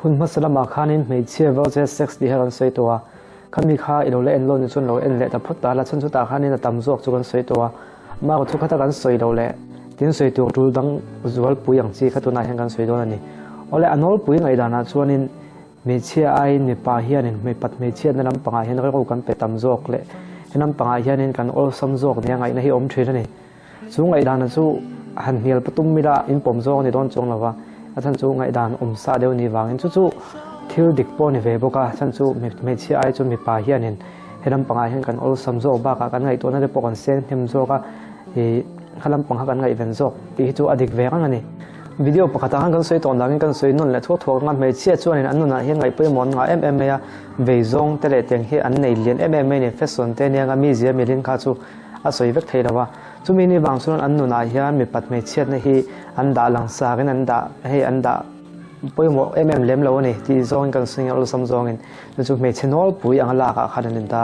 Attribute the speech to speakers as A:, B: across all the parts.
A: Hun hmasa lamah khanin hmeichhia versus sex tih hi kan sawi tawh a, khami kha i lo la en lo ni chuan lo en leh ta phawt ta la, chhan chutah khanin a tam zawk chu kan sawi tawh a, amah chu khata kan sawi lo leh tin sawi tur tul dang zualpui ang chi kha tunah hian kan sawi dawn a ni. Awle a nawlpui ngaihdanah chuanin hmeichhia aiin mipa hianin hmeipat hmeichhiatna lampangah hian rilru kan pe tam zawk leh he lampangah hianin kan awlsam zawk nia ngaihna hi awm thin a ni. Chu ngaihdana chu han hnial patum ila in pawm zawng a ni dawn chuang lova, a chhan chu ngaihdan awm sa deuh ni vangin chu chu thil dik pawh a ni ve bawk a, a chhan chu hmeichhia ai chu mipa hianin he lampangah hian kan awlsam zawk bakah kan ngaihtuahna te pawh kan seng hnem zawk a, ih kha lampang kha kan ngaihven zawk tih hi chu a dik ve reng a ni. Video pakhatah khan kan sawi tawh dangin kan sawi nawn leh thuak thuak ang a, hmeichhia chuanin an nunah hian ngaih pawimawh an ngah em em mai a, vei zawng te leh tiang hi an nei lian em em mai a ni, fashion te ania mi zia milin kha chu a sawi vek thei lo a, chumi ni vang chuan an nunah hian mipat hmeichhiatna hi an dah langsakin an dah hei an dah pawimawh em em lem lo a ni tih zawngin kan sawi awlsam zawngin chu chu hmeichhe nawlpui anga lakah khan an inta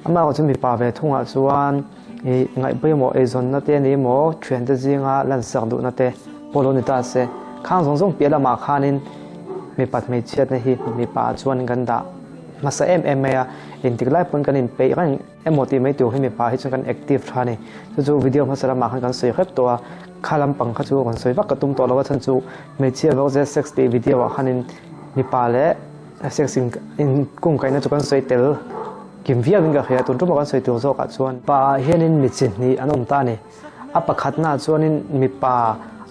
A: amah erawh chu mipa ve thungah chuan ih ngaih pawimawh eizawnna te a ni emaw thiante zinga lansak duhna te pawh lo ni ta se khang zawng zawng piah lamah khanin mipat hmeichhiatna hi mipa chuan kan dah hmasa em em mai a engtik lai pawn kan inpeih reng. Emaw tih mai tur hi mipa hi chuan kan active tha a ni. Chu chu video hmasa lamah khan kan sawi hrep tawh a, kha lampang kha chu kan sawi vak ka tum tawh lo a chhan chu hmeichhia vawk zel sex tih video ah khanin mipa leh sex in inkungkaihna chu kan sawi tel kim viau in ka hria tun tumah kan sawi tur zawkah chuan pa ah hianin mi chi hnih an awm ta a ni. A pakhatnaah chuanin mipa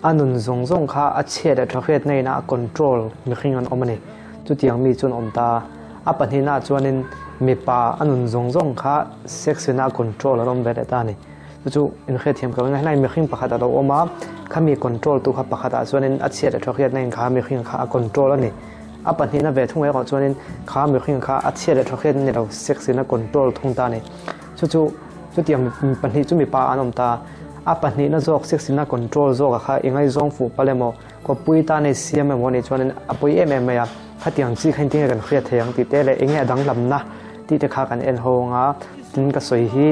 A: a nun zawng zawng kha a chhiat leh tha hriatna ina a control mihring an awm a ni. Chutiang mi chu an awm ta a. A pahnihnaah chuanin mipa a nun zawng zawng kha sex ina a control an awm ve leh ta a ni. Chu chu inhriatthiam ka ring a, helai mihring pakhat a lo awm a, khami control tu kha pakhatah chuanin a chhiat leh tha hriatna in kha mihring kha a control a ni. A pahnihna ve thung erawh chuanin kha mihring kha a chhiat leh tha hriatna ni lo sex ina control thung ta a ni. Chu chu chutiang pahnih chu mipa an awm ta. A pahnihna zawk sex ina control zawka kha i ngaizawng fuh palh emaw, kawppui tan ei siam emaw anih chuanin a pawi em em mai a, khatiang chi kha engtin nge kan hriat thei ang tih te leh enge a danglamna tih te kha kan en ho ang a, tin ka sawi hi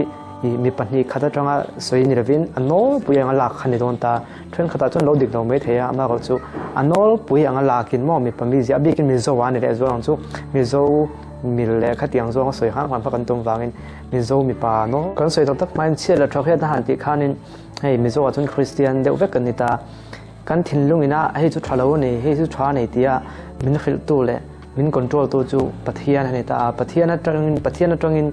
A: ih mi pahnih khat atanga sawi ni lovin a nawlpui anga lak kha ni dawn ta, thenkhatah chuan lo dik lo mai thei a, amaherawh chu a nawlpui anga lakin maw mipa mizia a bikin Mizo a ni leh zual ang chu Mizo mil leh khatiang zawnga sawi hang hang kha kan tum vangin Mizo mipa naw kan sawi tak tak hmain chhiat leh tha hriatna han tih khanin hei Mizo ah chuan Kristian deuh vek kan ni ta. Kan thinlung ina hei chu tha lo a ni, hei chu tha a ni tia min hrilhtu leh min control tu chu Pathian a ni ta a. Pathian atangin Pathian atangin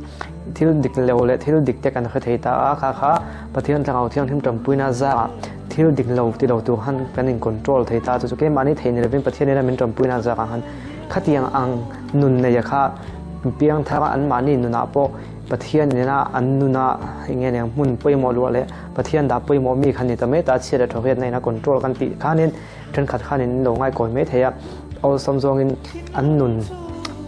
A: thil dik lo leh thil dik te kan hre thei ta a, kha kha Pathian Thlarau Thianghlim tanpuina zarah thil dik lo ti lo tur han kan in control thei ta chu chu keimahni thei ni lovin Pathian ina min tanpuina zarah han khatiang ang nun neia kha piang thara anmahni nunah pawh Pathian nena an nuna eng nge nia hmun pawimawh luah leh Pathian dah pawimawh mi kha ni ta mai ta chhiat leh thawhriatna in a control kan tih khanin thenkhat khanin an lo ngaikawi mai thei a, awlsam zawngin an nun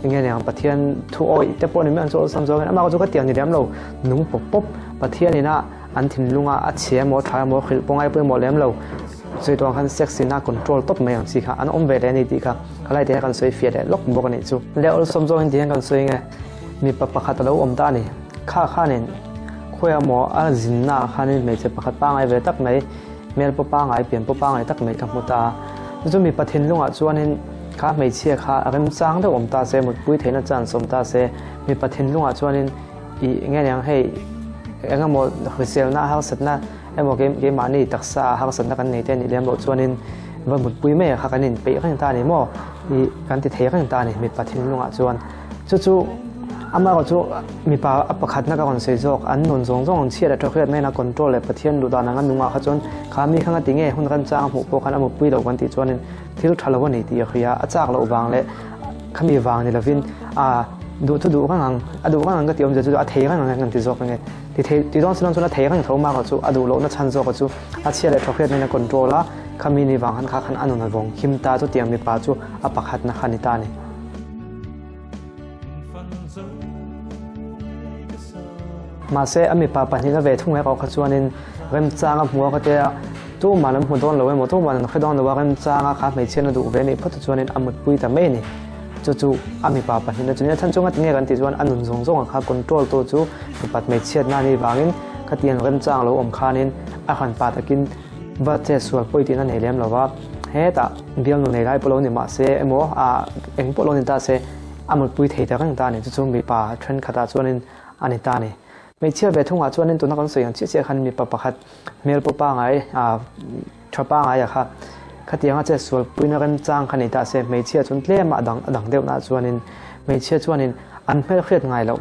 A: eng nge nia Pathian thu awih te pawh ni mai ang chu awlsam zawngin amah chu ka tiang ni lem lo nung pawp pawp Pathian ina an thinlunga a chhe emaw tha emaw hrilh pawh ngai pawimawh lem lo sawi tuang khan sex in a control tawp mai ang chi kha an awm ve leh a ni tih kha khalai te hian kan sawi fiah leh lawk bawk a nih chu. Le awlsam zawngin ti hian kan sawi nge. Mipa pakhat a lo awm ta a ni. Kha khanin khawiah maw a zinna ah khanin hmeichhe pakhat pangngai ve tak mai, hmel pawh pangngai, pian pawh pangngai tak mai ka hmu ta a. Chu chu mipa thinlungah chuanin kha hmeichhia kha a remchang deuh awm ta se, mutpui theihna chance awm ta se, mipa thinlungah chuanin ih eng nge niang hei eng emaw hriselna harsatna emaw keimahni taksa harsatna kan nei te a nih lem loh chuanin va mutpui mai ah kha kan inpeih reng ta a ni maw ih kan ti thei reng ta a ni mipa thinlungah chuan. Chu chu amaherawh chu mipa a pakhatna ka rawn sawi zawk, an nun zawng zawng an chhiat a tha hriat mai na control leh Pathian duh dan anga nungah kha chuan kha mi kha nga ti nge hun remchang a hmuh pawh khan a mutpui loh kan tih chuanin thil tha lo a ni tih a hria, a chak loh vang leh khami vang ni lovin a duh chu duh reng ang, a duh reng ang ka tih awmzia chu a thei reng ang kan ti zawk ange. Ti thei ti dawn si dawn chuan a thei reng tho amaherawh chu a duh lohna chhan zawk a chu a chhiat leh tha hriat mai na control a, khami ni vang khan kha khan a nun a vawng him ta chutiang mipa chu a pakhatna kha ni ta a ni. Mahse, a mipa pahnihna ve thung erawh kha chuanin remchanga hmua ka tia, tuman an hmu dawn lo emaw, tuman an hre dawn lo a, remchanga kha hmeichhiatna duh ve nih phawt chu chuanin a mutpui ta mai a ni. Chu chu a mipa pahnihna chu nia chhan chu ngatinge kan tih chuan a nun zawng zawng kha control tu chu mipat hmeichhiatna a nih vangin khatiang remchang lo awm khanin a hran pa takin va chet sual pawi tihna nei lem lo va. Hetah bialnu nei lai pawh lo ni mah se emaw ah eng pawh lo ni ta se a mutpui thei ta reng ta a ni. Chu chu mipa thenkhatah chuanin a ni ta a ni. Hmeichhia ve thungah chuanin tuna kan sawi ang chiah chiah khan mipa pakhat hmel pawh pangai ah tha pangaia kha khatianga che sualpuina remchang kha nei ta se hmeichhia chuan tlem a dang a dang deuh nah chuanin hmeichhia chuanin an hmel hriat ngai loh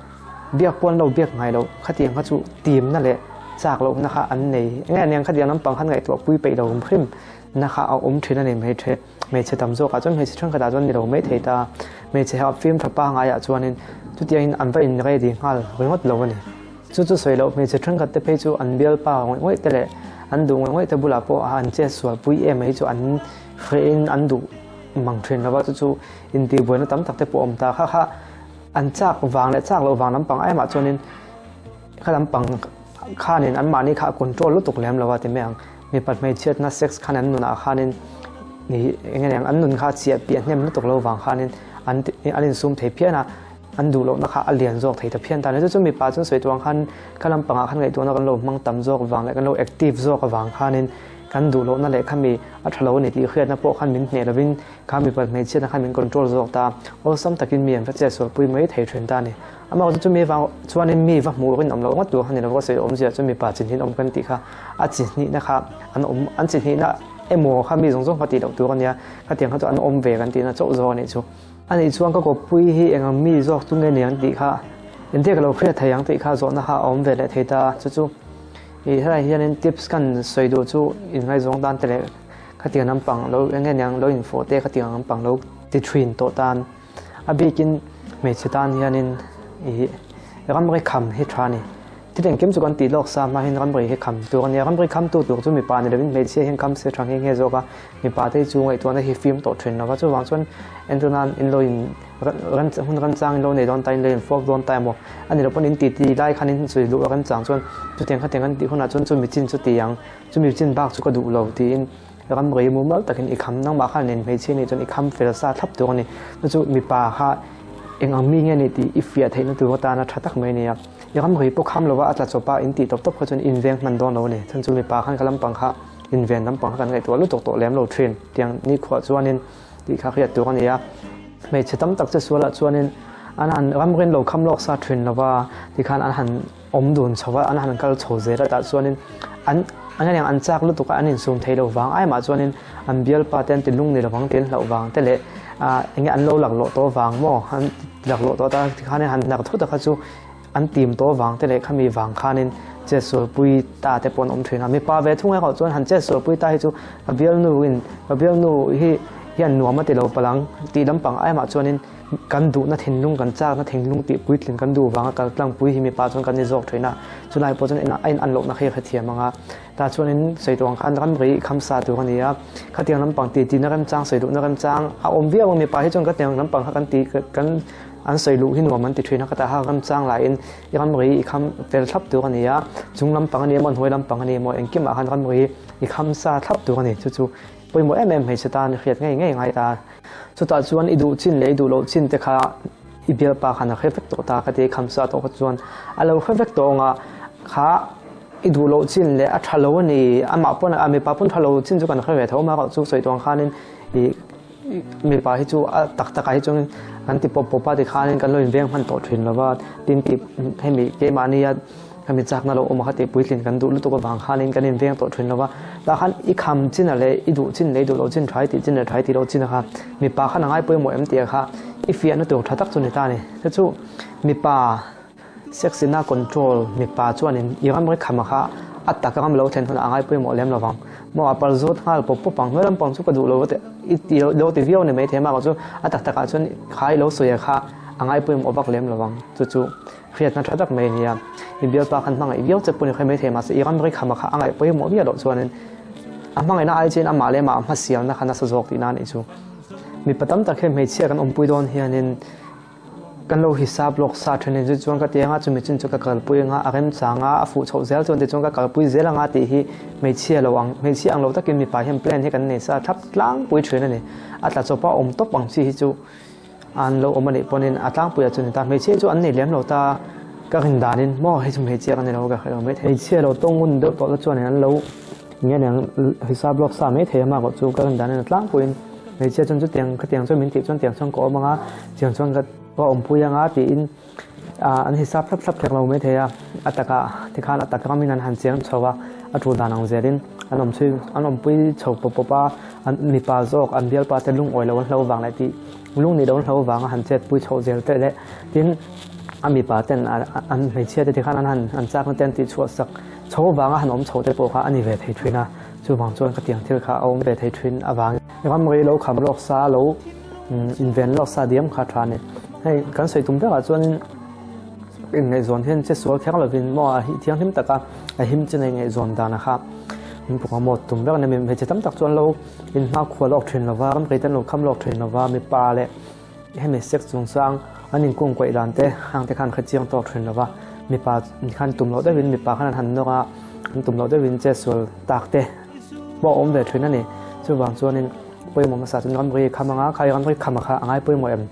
A: biak pawh an lo biak ngai loh khatiang kha chu timna leh chak lohna kha an nei eng nge aniang khatiang lampang khan ngaihtuah pui peih lo hrim na kha a awm thin a ni hmeichhe hmeichhe tam zawkah chuan hmeichhe thenkhatah chuan ni lo mai thei ta hmeichhe hah fim tha pangaiah chuanin chutiangin an va in ready nghal ringawt lo a ni. Chu chu sawi loh hmeichhe thenkhat te phei chu an bialpa ngawih ngawih te leh an duh ngawih ngawih te bulah pawh an chet sual pui em mai chu an hrehin an duh mang thin lova chu chu intihbuaina tam tak te pawh awm ta kha kha an chak vang leh chak loh vang lampang aimah chuanin kha lampang khanin anmahni kha a control lutuk lem lo a ti mai ang. Mipa hmeichhiatna sex khan an nunah khanin ih eng nge an nun kha chiah piah hnem lutuk lo vang khanin an an insum thei phian a, an duh lohna kha a lian zawk thei ta phian ta a ni. Chu chu mipa chuan sawi tuang khan kha lampangah khan ngaihtuahna kan lo hmang tam zawk vang leh kan lo active zawk avang khanin kan duh lohna leh khami a tha lo a ni tih hriatna pawh khan min hneh lovin kha mipa hmeichhiatna khan min control zawk ta a, awlsam takin mi an va chetsualpui mai thei thin ta a ni. Amah chu chumi vang chuanin mi va hmuh rinawm loh ngawt tur a ni lo, ka sawi awmzia chu mipa chi hnih awm kan tih kha a chi hnihna kha an awm, an chi hnihna emaw kha mi zawng zawng kha tih loh tur a nia, khatiang kha chu an awm ve kan tihna chauh zawk a nih chu. A nih chuan ka kawppui hi eng ang mi zawk chu nge ni ang tih kha engtia ka lo hriat thei ang tih kha zawhna kha a awm ve leh thei ta, chu chu ih helai hianin tips kan sawi duh chu inngaizawng tan te leh khatiang lampang lo eng nge niang lo infawh te khatiang lampang lo ti thin tawh tan. A bikin hmeichhe tan hianin ih ramri kham hi tha a ni. Thil engkim chu kan tih lawk sa hma hian ramri hi kham tur a nia. Ramri khamtu tur chu mipa ni lovin hmeichhia hian kham se tha nghe nghe zawk a. Mipa te hi chu ngaihtuahna hi fim tawh thin lova. Chuvang chuan entu nan in lo in hun remchang in lo nei dawn ta in lo in fawk dawn ta emaw a ni lo pawn in ti ti lai khan in sawi luh a remchang chuan chutiang khatiang kan tih hunah chuan chumi chin chu ti ang chumi chin bak chu ka duh lo tiin Ramri mumal takin i kham nangmah khan nen hmeichhia nih chuan i kham fel sa thlap tur a ni. Chu chu mipa kha eng ang mi nge ni tih i fiah theihna tur atana tha tak mai a ni a. I ramri pawh kham lova a tla chawp a, in tih tawp tawp kha chuan inveng hman dawn lo a ni. Chhan chu mipa khan ka lampang kha inven lampang kha kan ngaihtuah lutuk tawh lem lo thin tiang nikhuah chuanin tih kha hriat tur a ni a. Hmeichhe tam tak che sualah chuanin an han ramrin lo kham lawk sa thin lova tikhan an han awm dun chho a, an han kal chho zel a tah chuanin an an eng an chak lutuk a, an insum thei lo vang aimah chuanin an bialpa te an ti lung ni lovang tih an hlauh vang te leh ah enge an lo laklawh tawh vang maw an laklawh tawh ta tikhanin han hnar thut a kha chu an tim tawh vang te leh khami vang khanin chetsualpui ta te pawh an awm thin a, mipa ve thung erawh chuan han chetsualpui ta hi chu ka bialnu in ka bialnu hi hian nuam a ti lo palang tih lampang aimah chuanin Kan duhna thinlung, kan chakna thinlung tih puitlin kan duh vanga kal tlangpui hi mipa chuan kan ni zawk thin a, chulai pawh chuan a in an lohna khi a hrethiam ang a, tah chuanin sawi tawh ang khan ramri kham sa tur a ni a, khatiang lampang ti tihna remchang sawi duhna remchang a awm viau ang mipa hi chuan khatiang lampang kha kan ti kan an sawi luh hi nuam an ti thin a, khatah ha remchang laiin i ramri i kham fel thlap tur a ni a, chung lampang a ni emaw hnuai lampang a ni emaw engkimah khan ramri i kham sa thlap tur a ni chu chu pawimawh em em hmeichhe tan hriat ngei ngei ngai ta. Chutah chuan i duh chin leh i duh loh chin te kha i bialpa khan a hre vek tawh ta ka ti kham sa tawh kha chuan a lo hre vek tawh ang a, kha i duh loh chin leh a tha lo a ni amah pawn a mipa pawn tha lo chin chu kan hre ve tho a erawh chu sawi tawh ang khanin ih mipa hi chu a tak takah hi chuan kan ti pawp pawp a tikhanin kan lo inveng hman tawh thin lo va tin tih hemi keimahnia Hemi chakna lo awm a kha tih puitlin kan duh lutuk avang khanin kan inveng tawh thin lo va, tah khan i kham chin a leh i duh chin leh i duh loh chin tha i tih chin leh tha i tih loh chin a kha mipa khan a ngai pawimawh em tih a kha i fiahna tur tha tak chu ni ta a ni. Chu chu mipa sex ina control mipa chuanin i ramri kham a kha a tak ram lo thlen hunah a ngai pawimawh lem lo vang. Maw a pal zawt nghal pawp pawp ang, hnuai lampang chu ka duh lo va i ti lo ti viau a ni maithei a, mahse chu a tak takah chuan kha i lo sawi a kha a ngai pawimawh vak lem lo vang. Chu chu. Hriatna tha tak mai a ni a, i bialpa khan hmangaih viau che pawh ni khawi maithei mahse i ramri khama kha a ngaih pawimawh viau loh chuanin a hmangaihna ai chuan amah leh amah hmasialna kha nasa zawk tihna a nih chu. Mipa tam tak hian hmeichhia kan awmpui dawn hianin kan lo hisap lawk sa then in chu chuan ka ti anga chumi chin chu ka kalpui anga a remchang a, a fuh chhoh zel chuan tichuan ka kalpui zel anga tih hi hmeichhia lo ang hmeichhia ang lo takin mipa hian plan hi kan nei sa thlap tlangpui thin a ni. A tla chawpa awm tawp ang chi hi chu. An lo awm a nih pawhin a tlangpuiah chu a ni ta. Hmeichhia chu an nei lem lo ta. Ka rin danin maw hei chu hmeichhia ka ni lo ka hre lo mai thei. Hmeichhia lo tawng ngun deuh tawh te chuanin an lo Nge niang hisap lawk sa mai thei a mah chu ka rin dan in a tlangpuiin hmeichhia chuan chutiang khatiang chuan min tih chuan tiang chuan ka awm ang a, tiang chuan ka awmpui ang a tiin an hisap thlap thlap thek lo mai thei a, a takah tikhan a tak ramin an han chiang chho a, a tul dan ang zelin an awm chhui an awmpui chho pawp pawp a, an mipa zawk an bialpa te lungawi lo an hlo vang leh tih lung nih lo an hlo vanga han chetpui chhoh zel te leh tin a mipa ten an hmeichhia te tikhan an han an chakna te an tihchhuah sak chho vanga han awm chho te pawh kha a ni ve thei thin a, chuvang chuan khatiang thil kha a awm ve thei thin avangin ramri lo kham lawk sa lo inven lawk sa diam kha tha a ni. Hei kan sawi tum berah chuanin inngaihzawn hian che sual kher lovin maw a thianghlim taka a him chin a inngaihzawn dana kha min pawh maw tum ber a ni. Hmeichhe tam tak chuan lo inhmakhua lawk thin lova ramri te an lo kham lawk thin lova mipa leh Hemi sex chungchang an inkung kuaih dan te hang te khan kha chiang tawk thin lova, mipa khan tum loh deuhin mipa khan an han nawk a, an tum loh deuhin chetsual tak te pawh a awm ve thin a ni. Chuvang chuanin pawimawh hmasa chu ramri kham anga khai ramri kham a kha a ngai pawimawh em?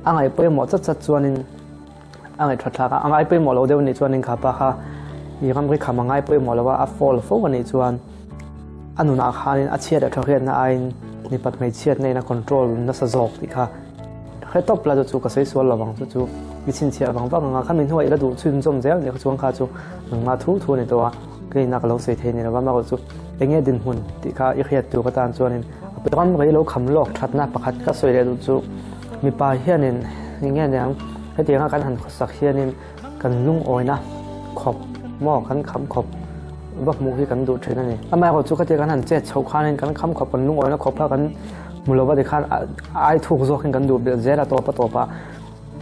A: A ngaih pawimawh chat chat chuanin a ngaih that thlak a, a ngai pawimawh lo deuh a nih chuanin kha pa kha i ramri kham a ngai pawimawh lo a, a fall fo a nih chuan a nunah khanin a chhiat leh thawhriatna aiin mipat hmeichhiatna in a control nasa zawk tih kha hre tawp la chu chu ka sawi sual lo vang chu chu i chhinchhiah vang vang anga khami hnuah i la duh chhunzawm zel nih kha chuan kha chu nangmah thu thu a ni tawh a, ka inah ka lo sawi thei ni lo va amaherawh chu eng nge dinhmun tih kha i hriat tur atan chuanin a ram rei lo kham lawk thatna pakhat ka sawi leh duh chu mipa hianin eng nge niang hetianga kan han khawsak hianin Kan lungawina khawp maw kan kham khawp va hmuh hi kan duh thin a ni. Amaherawh chu khatia kan han chet chhoh khanin kan kham khawp kan lungawina khawp kha kan hmu lo va tikhan ai thuk zawkin kan duh belh zel a tawp a tawp a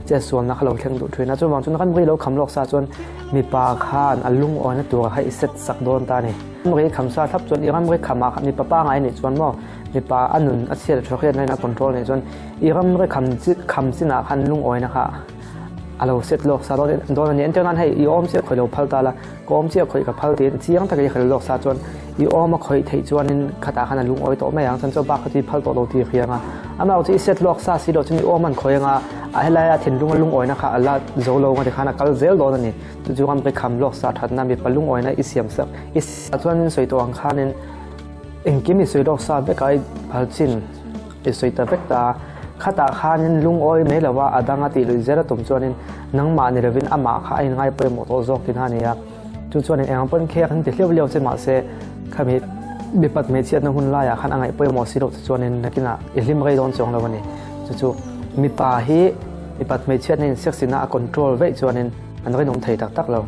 A: chet sualna kha lo thleng duh thin a. Chuvang chuan kan ri lo kham lawk sa chuan mipa khan a lungawina tura kha i set sak dawn ta a ni. Ramri kham sa thlap chuan i ramri khamah khan mipa pangai nih chuan maw mipa a nun a chhiat a tha hriatna in a control nih chuan i ramri kham kham chinah khan lungawina kha A lo set lawk sa dawn dawn a ni. Entir nan hei i awm chiah khawih lo phal ta la, ka awm chiah khawih ka phal tiin chiang takin i hrel lawk sa chuan i awm a khawih theih chuanin khatah khan a lungawi tawh mai ang chuan chu bak kha chu i phal tawh lo tih hria ang a. Amah chu i set lawk sa si loh chuan i awm an khawih ang a, a helaia thinlunga lungawina kha a la zo lo ang a tikhan a kal zel dawn a ni. Chu chu ramri kham lawk sa thatna mipa lungawina i siam sak i chuan in sawi tawh ang khanin engkim i sawi lawk sa vek a i phal chin. I sawi ta vek ta a, khatah khanin lungawi mai lo a, a dang a tih luih zel a tum chuanin nangmah ni lovin amah kha a inngai pawimawh tawh zawk tihna a ni a. Chu chuanin eng ang pawn khek an ti hliau hliau che mahse khami mipat hmeichhiatna hun laiah khan a ngaih pawimawh si loh che chuanin nakinah i hlim rei dawn chuang lo a ni. Chu chu mipa hi mipat hmeichhiatna in sex ina a control veih chuanin an rinawm thei tak tak lo.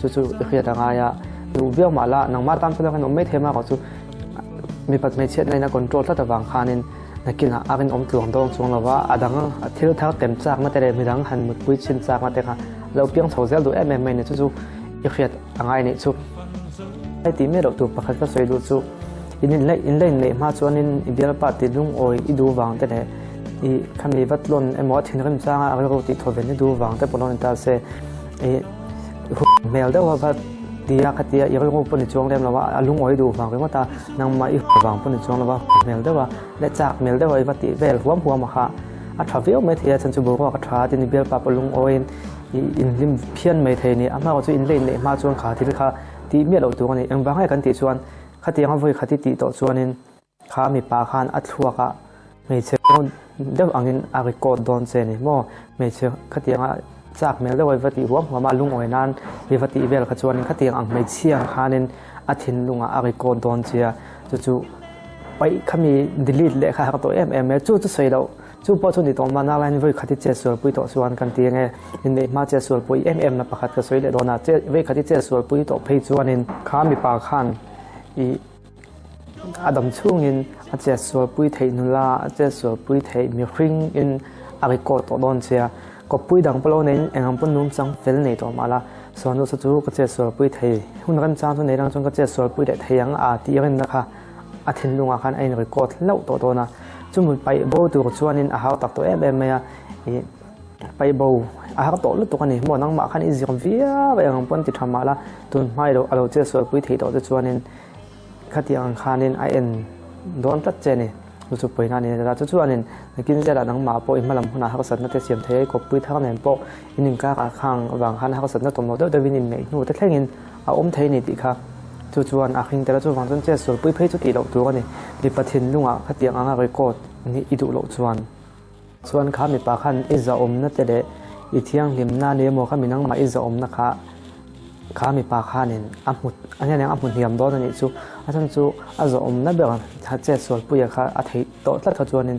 A: Chu chu i hriat a ngai a, duh viau mah la nangmah tan chuan a rinawm mai thei mah erawh chu Mipat hmeichhiatna in a control tlat avang khanin nakinah a rinawm tluang dawng chuang lo va, a dang a thil thar tem chakna te leh midang han mutpui chhin chakna te kha a lo piang chho zel duh em em mai a ni. Chu chu i hriat a ngai nih chu. Hei tih miah loh tur pakhat ka sawi duh chu in inlaih inlaih neih hma chuanin i bialpa tih lungawi i duh vang te leh i khami va tlawn emaw a thinrim changa a rilru tih thawven i duh vang te pawh lo ni ta se i Hmel deuh a va ti a, khatia i rilru pawh ni chuang lem lo a, a lungawi duh vang ringawt a, nangmah i vang pawh ni chuang lo a, hmel deuh a leh chak hmel deuh a i va tih vel huam huam a kha a tha viau mai thei a, chhan chu boruak a tha a tin i bialpa pawh lungawiin i inhlim phian mai thei a ni. A hma chu inlei neih hma chuan kha thil kha tih miah loh tur a ni. Engvang nge kan tih chuan khatiang a vawi khat i tih tawh chuanin Kha mipa khan a thluak ah hmeichhe deuh angin a record dawn che ni maw? Hmeichhe khatiang a chak hmel deuh a i va tih huam huam a, lungawi nan i va tih vel kha chuanin khatiang ang hmeichhia ang khanin a thinlung ah a record dawn che a, chu chu paih khami delete leh kha a har tawh em em e, chu chu sawi loh chu pawh chu ni tawh mahna laiin vawi khat i chet sual pui tawh chuan kan ti ange inneih hma chet sual pui em em na pakhat ka sawi leh dawn a, vawi khat i chet sual pui tawh phei chuanin kha mipa khan i A dam chhungin a chetsualpui theih nula, a chetsualpui theih mihring in a record tawh dawn che a. Kawppui dang pawh lo neiin eng ang pawn nungchang fel nei tawh mah la, Sawnlusa chu ka chetsualpui thei, hun remchang chu nei lang chuan ka chetsualpui leh thei ang a tih rinna kha a thinlungah khan a in record hlauh tawh dawn a. Chumi paih bo tur chuanin a hau tak tawh em em mai a, ih paih bo a har tawh lutuk a ni. Maw nangmah khan i zir viau eng ang pawn ti tha mah la, tun hma i lo a lo chetsualpui theih tawh te chuanin Khatiang ang khanin a en dawn tlat che a ni. Chu chu pawina a ni a. Chu chuanin nakin zelah nangmah pawh i hmalam hunah harsatna te siam thei a, i kawppui thar nen pawh in inkar ah khang vang khan harsatna tawm lo deuh deuhin inneih hnu te thlengin a awm thei a ni tih kha. Chu chuan a hring tel a, chuvang chuan chet sualpui phei chu tih loh tur a ni. Mipa thinlungah khatiang anga record nih i duh loh chuan. Chuan kha mipa khan i zahawmna te leh i thianghlimna ni emaw kha mi nangmah i zahawmna kha kha mipa khanin a hmu a hnen ang a hmu hniam dawn a nih chu. A chhan chu a zahawmna ber chet sualpuia kha a theih tawh tlat kha chuanin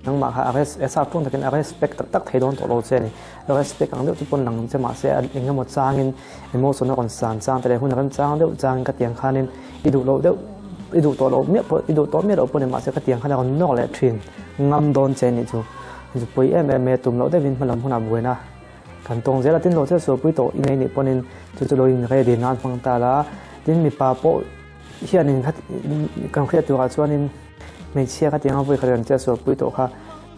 A: nangmah kha a res e sap ṭawng takin a respect tak tak thei dawn tawh lo che a ni. A respect ang deuh chu pawn lang che mahse a eng emaw changin emotion a rawn san chang te leh hun a rem chang deuh changin ka tiang khanin i duh loh deuh i duh tawh loh miah pawh i duh tawh miah loh pawh ni mahse ka tiang khan a rawn nawk leh thin ngam dawn che nih chu zu pui em em mai a tum loh deuhin hmalam hunah buaina kan tawng zel a tin lo che sualpui tawh i nei nih pawnin chu chu lo in ready nan hmang ta la tin mipa pawh hianin kha kan hriat turah chuanin hmeichhia ka tiang a vawi khat kan che sualpui tawh kha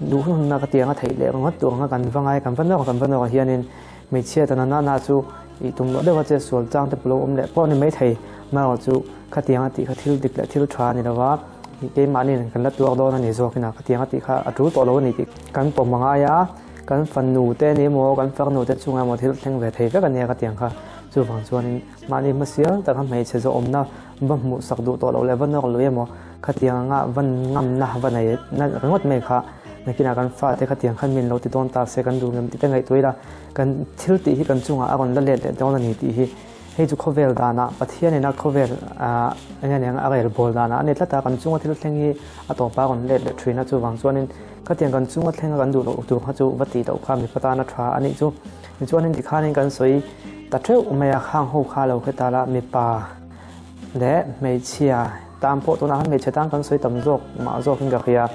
A: duh hun hunna ka tiang a theih leh ringawt tur anga kan va ngai kan va nawk kan va nawk ah hianin Hmeichhia ta nana na chu ih tum loh deuha che sual chang te pawh lo awm leh pawh a ni maithei. Amaherawh chu khatiang a tih kha thil dik leh thil tha a ni lo va, ih keimahniin kan la tuar dawn a ni zawkin a, khatiang a tih kha a tul tawh lo a ni tih kan pawm a ngai a, kan fanu te ni emaw kan farnu te chungah emaw thil thleng ve thei vek a nia khatiang kha. Chuvang chuanin mahni hmasial taka hmeichhe zawhawmna va hmuh sak duh tawh loh leh va nawk lui emaw khatiang anga va ngamna va nei ringawt mai kha nakinah kan fate khatiang khan min lo ti dawn ta se kan duh ngem tih te ngaihtuah ila kan thil tih hi kan chungah a rawn la let leh dawn a ni tih hi hei chu khawvel danah Pathianin a khawvel ah eng nge niang a rel bawl danah a ni tlat a kan chunga thil thleng hi a tawpa a rawn let leh thin a chuvang chuanin khatiang kan chunga thlenga kan duh loh tur kha chu va tih loh kha mipa tana tha a nih chu tichuanin tikhanin kan sawi ta theuh mai a khang ho kha lo hre ta la mipa leh hmeichhia tan pawh tunah khan hmeichhe tan kan sawi tam zawk mah zawkin ka hria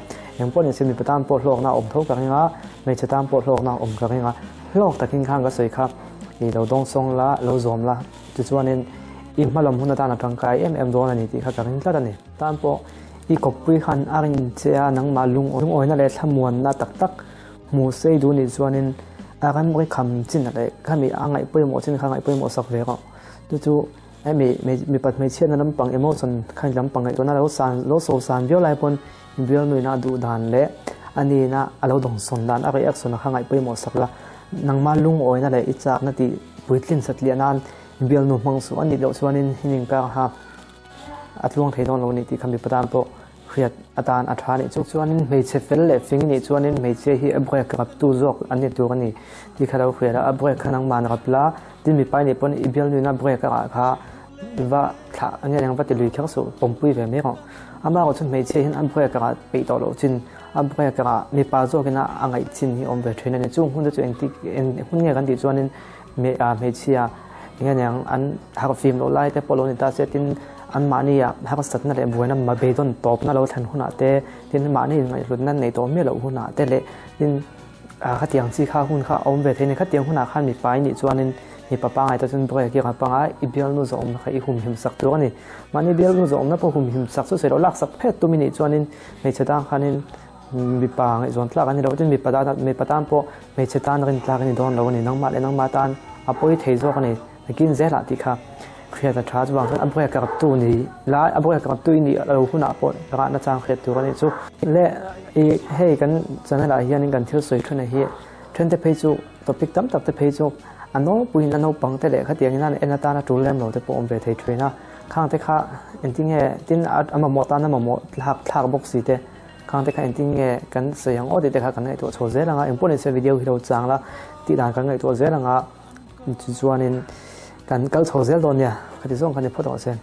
A: eng pawh ni se mipa tan pawh hlawkna a awm tho ka ring a hmeichhe tan pawh hlawkna a awm ka ring a hlawk takin khan ka sawi kha i lo dawngsawng la lo zawm la tichuanin i hmalam hun atan a tangkai em em dawn a ni tih kha ka ring tlat a ni. Tan pawh i kawppui khan a rin che a nangmah lungawina leh thlamuanna tak tak hmu sei duh nih chuanin a ramri kham chin leh khami a ngaih pawimawh chin kha ngaih pawimawh sak ve rawh chu chu Hemi mipat hmeichhiatna lampang emotion kha lampang ngaihtuahna lo san lo so san viau lai pawn bialnuina a duh dan leh a nina a lo dawngsawn dan a reaction a kha ngaih pawimawh sak la. Nangma lungawina leh i chakna tih puitlin satliah nan bialnu hmang suh a nih loh chuanin hnim kar ha a tluang thei dawn lo a ni tih kha mipa tan pawh hriat atan a tha a nih chu. Chuanin hmeichhe fel leh fing nih chuanin hmeichhia hi a break raptu zawk an ni tur a ni tih kha lo hriat a, a break kha nangmah rap la, tin mipa nih pawn i bialnuina break a rah kha va thlah nge eng va ti lui kher suh, pawmpui ve mai rawh. Amaherawh chu hmeichhia hian a break a rah peih tawh loh chin, a break a rah mipa zawkin a a ngaih chin hi awm ve thin a ni. Chung hun te chu engtik eng hun nge kan tih chuanin hmeichhia eng nge ang an harhfim loh lai te pawh lo ni ta se tin anmahni ah harsatna leh buaina beidawn tawpna lo thlen hunah te tin mahni inngaihhlutna neih tawh miah loh hunah te leh tin khatiang chi kha hun kha a awm ve thei a ni. Khatiang hunah khan mipa i nih chuanin mipa pangngai te chuan break i rawn panga i bialnu zawhawmna kha i humhim sak tur a ni. Mahni bialnu zawhawmna pawh humhim sak chu sawi loh lak sak phet tum i nih chuanin hmeichhe tan khanin mipa ngaihzawn tlak a ni lo tin mipa tan mipa tan pawh hmeichhe tan rin tlak a ni dawn lo a ni nangmah leh nangmah tan a pawi thei zawk a ni nakin zelah tih kha hriat a tha chuvang chuan a break rap tu ni lai a break rap tu i nih lo hunah pawh rahna chang hriat tur a nih chu le i hei kan channel ah hianin kan thil sawi then hi then te phei chu topic tam tak te phei chu a nawlpuiin a naupang te leh khatiang in an en atana tul lem lo te pawh awm ve thei thin a khang te kha engtinge tin a mamawh tan a mamawh thlak thlak bawk si te. Khang te kha engtin nge kan sawi ang aw tih te kha kan ngaihtuah chho zel ang a, engpawh nise video hi lo chang la tih dan kan ngaihtuah zel ang a, tichuanin kan kal chho zel dawn nia, khati zawng kha ni phawt ang se.